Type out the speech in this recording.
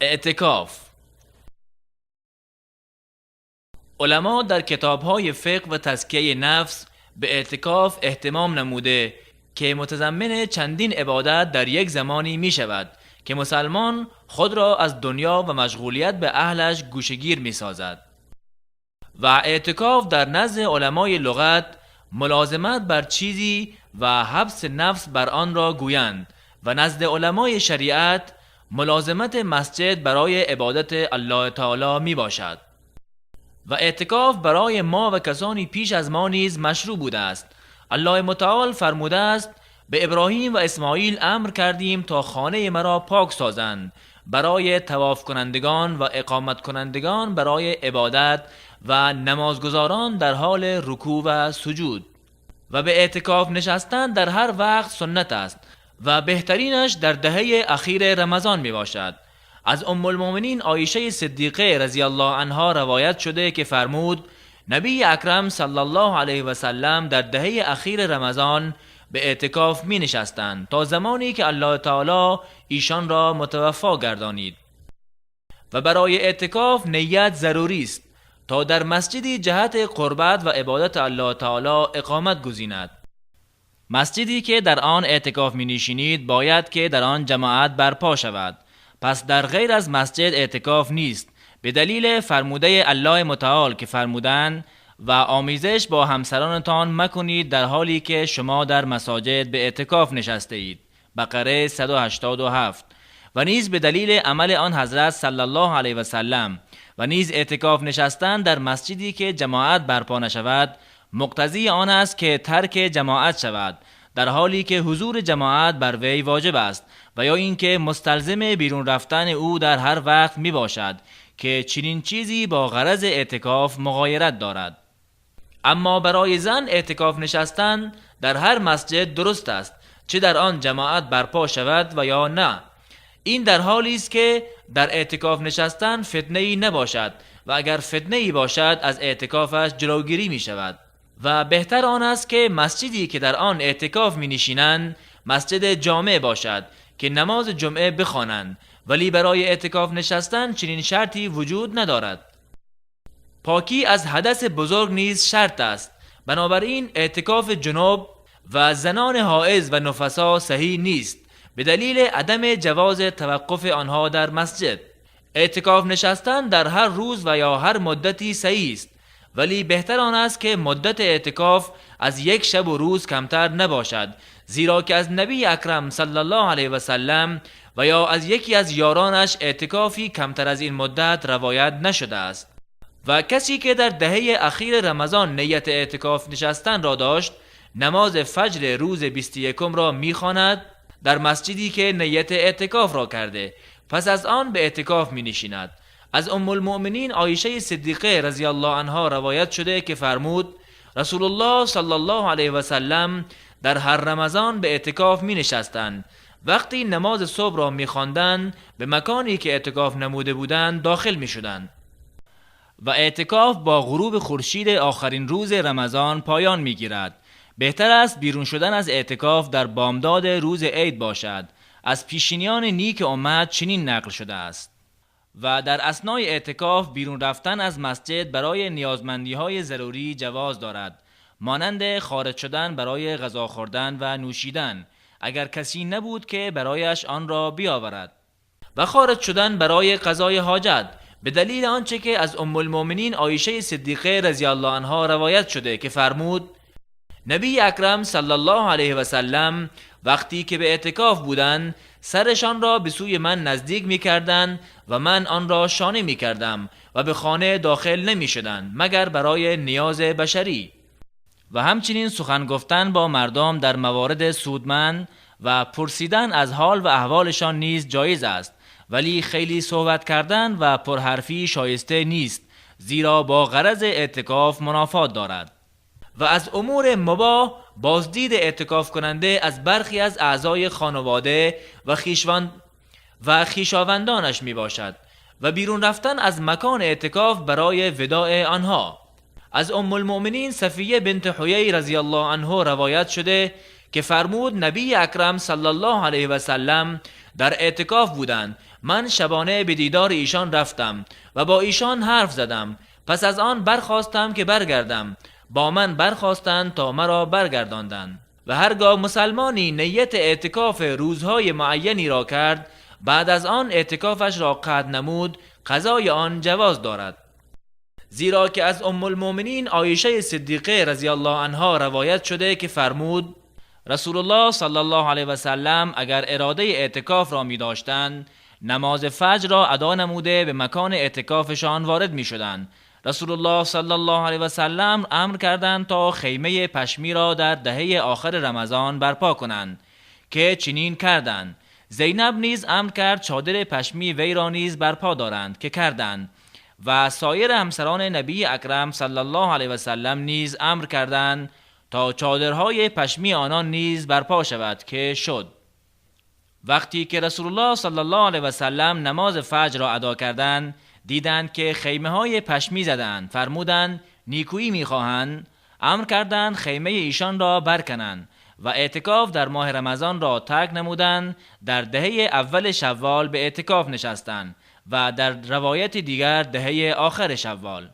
اعتکاف. علما در کتاب‌های فقه و تزکیه نفس به اعتکاف اهتمام نموده که متضمن چندین عبادت در یک زمانی می شود که مسلمان خود را از دنیا و مشغولیت به اهلش گوشه‌گیر می سازد. و اعتکاف در نزد علمای لغت ملازمت بر چیزی و حبس نفس بر آن را گویند و نزد علمای شریعت ملازمت مسجد برای عبادت الله تعالی می باشد. و اعتکاف برای ما و کسانی پیش از ما نیز مشروع بوده است. الله متعال فرموده است: به ابراهیم و اسماعیل امر کردیم تا خانه مرا پاک سازند برای طواف کنندگان و اقامت کنندگان برای عبادت و نمازگزاران در حال رکوع و سجود. و به اعتکاف نشستن در هر وقت سنت است و بهترینش در دهه اخیر رمضان می باشد. از ام المؤمنین عایشه صدیقه رضی الله عنها روایت شده که فرمود: نبی اکرم صلی الله علیه و سلم در دهه اخیر رمضان به اعتکاف می نشستند تا زمانی که الله تعالی ایشان را متوفا گردانید. و برای اعتکاف نیت ضروری است تا در مسجدی جهت قربت و عبادت الله تعالی اقامت گزیند. مسجدی که در آن اعتکاف می نشینید باید که در آن جماعت برپا شود. پس در غیر از مسجد اعتکاف نیست، به دلیل فرموده الله متعال که فرمودند: و آمیزش با همسرانتان مکنید در حالی که شما در مساجد به اعتکاف نشسته اید. بقره 187. و نیز به دلیل عمل آن حضرت صلی الله علیه و سلم. و نیز اعتکاف نشستن در مسجدی که جماعت برپا نشود مقتضی آن است که ترک جماعت شود، در حالی که حضور جماعت بر وی واجب است، و یا اینکه مستلزم بیرون رفتن او در هر وقت می باشد که چنین چیزی با غرض اعتکاف مغایرت دارد. اما برای زن اعتکاف نشستن در هر مسجد درست است، چه در آن جماعت برپا شود و یا نه. این در حالی است که در اعتکاف نشستن فتنه‌ای نباشد و اگر فتنه‌ای باشد از اعتکافش جلوگیری می شود. و بهتر آن است که مسجدی که در آن اعتکاف می نشینند مسجد جامع باشد که نماز جمعه بخوانند، ولی برای اعتکاف نشستن چنین شرطی وجود ندارد. پاکی از حدث بزرگ نیز شرط است، بنابراین اعتکاف جنوب و زنان حائض و نفسا صحیح نیست به دلیل عدم جواز توقف آنها در مسجد. اعتکاف نشستن در هر روز و یا هر مدتی صحیح است، ولی بهتر آن است که مدت اعتکاف از یک شب و روز کمتر نباشد، زیرا که از نبی اکرم صلی الله علیه و سلم و یا از یکی از یارانش اعتکافی کمتر از این مدت روایت نشده است. و کسی که در دهه اخیر رمضان نیت اعتکاف نشستن را داشت نماز فجر روز 21 را میخواند در مسجدی که نیت اعتکاف را کرده، پس از آن به اعتکاف می نشیند. از ام المؤمنین عایشه صدیقه رضی الله عنها روایت شده که فرمود: رسول الله صلی الله علیه و سلم در هر رمضان به اعتکاف می نشستند. وقتی نماز صبح را می خواندند به مکانی که اعتکاف نموده بودند داخل می شدند. و اعتکاف با غروب خورشید آخرین روز رمضان پایان می گیرد. بهتر است بیرون شدن از اعتکاف در بامداد روز عید باشد. از پیشینیان نیک امت چنین نقل شده است. و در اثنای اعتکاف بیرون رفتن از مسجد برای نیازمندی‌های ضروری جواز دارد، مانند خارج شدن برای غذا خوردن و نوشیدن اگر کسی نبود که برایش آن را بیاورد، و خارج شدن برای قضای حاجت به دلیل آنچه که از ام المؤمنین عایشه صدیقه رضی الله عنها روایت شده که فرمود: نبی اکرم صلی الله علیه و سلم وقتی که به اعتکاف بودند سرشان را به سوی من نزدیک می کردند و من آن را شانه می کردم و به خانه داخل نمی شدند مگر برای نیاز بشری. و همچنین سخن گفتن با مردم در موارد سودمند و پرسیدن از حال و احوالشان نیز جایز است، ولی خیلی صحبت کردن و پرحرفی شایسته نیست، زیرا با غرض اعتکاف منافات دارد. و از امور مباح بازدید اعتکاف کننده از برخی از اعضای خانواده و خویشاوندانش می باشد و بیرون رفتن از مکان اعتکاف برای وداع آنها. از ام المؤمنین صفیه بنت حیی رضی الله عنه روایت شده که فرمود: نبی اکرم صلی الله علیه و سلم در اعتکاف بودند، من شبانه به دیدار ایشان رفتم و با ایشان حرف زدم. پس از آن برخواستم که برگردم، با من برخواستند تا مرا برگرداندند. و هرگاه مسلمانی نیت اعتکاف روزهای معینی را کرد، بعد از آن اعتکافش را قطع نمود، قضای آن جواز دارد. زیرا که از ام المؤمنین عایشه صدیقه رضی الله عنها روایت شده که فرمود: رسول الله صلی الله علیه و سلم اگر اراده اعتکاف را می داشتند، نماز فجر را ادا نموده به مکان اعتکافشان وارد می شدند. رسول الله صلی الله علیه و سلم امر کردند تا خیمه پشمی را در دهه آخر رمضان برپا کنند که چنین کردند. زینب نیز امر کرد چادر پشمی وی را نیز برپا دارند که کردند و سایر همسران نبی اکرم صلی الله علیه و سلم نیز امر کردند تا چادرهای پشمی آنان نیز برپا شود که شد. وقتی که رسول الله صلی الله علیه و سلم نماز فجر را ادا کردند، دیدند که خیمه های پشمی زدند. فرمودند: نیکویی میخواهند. امر کردند خیمه ایشان را برکنند و اعتکاف در ماه رمضان را ترک نمودند. در دهه اول شوال به اعتکاف نشستند و در روایت دیگر دهه آخر شوال.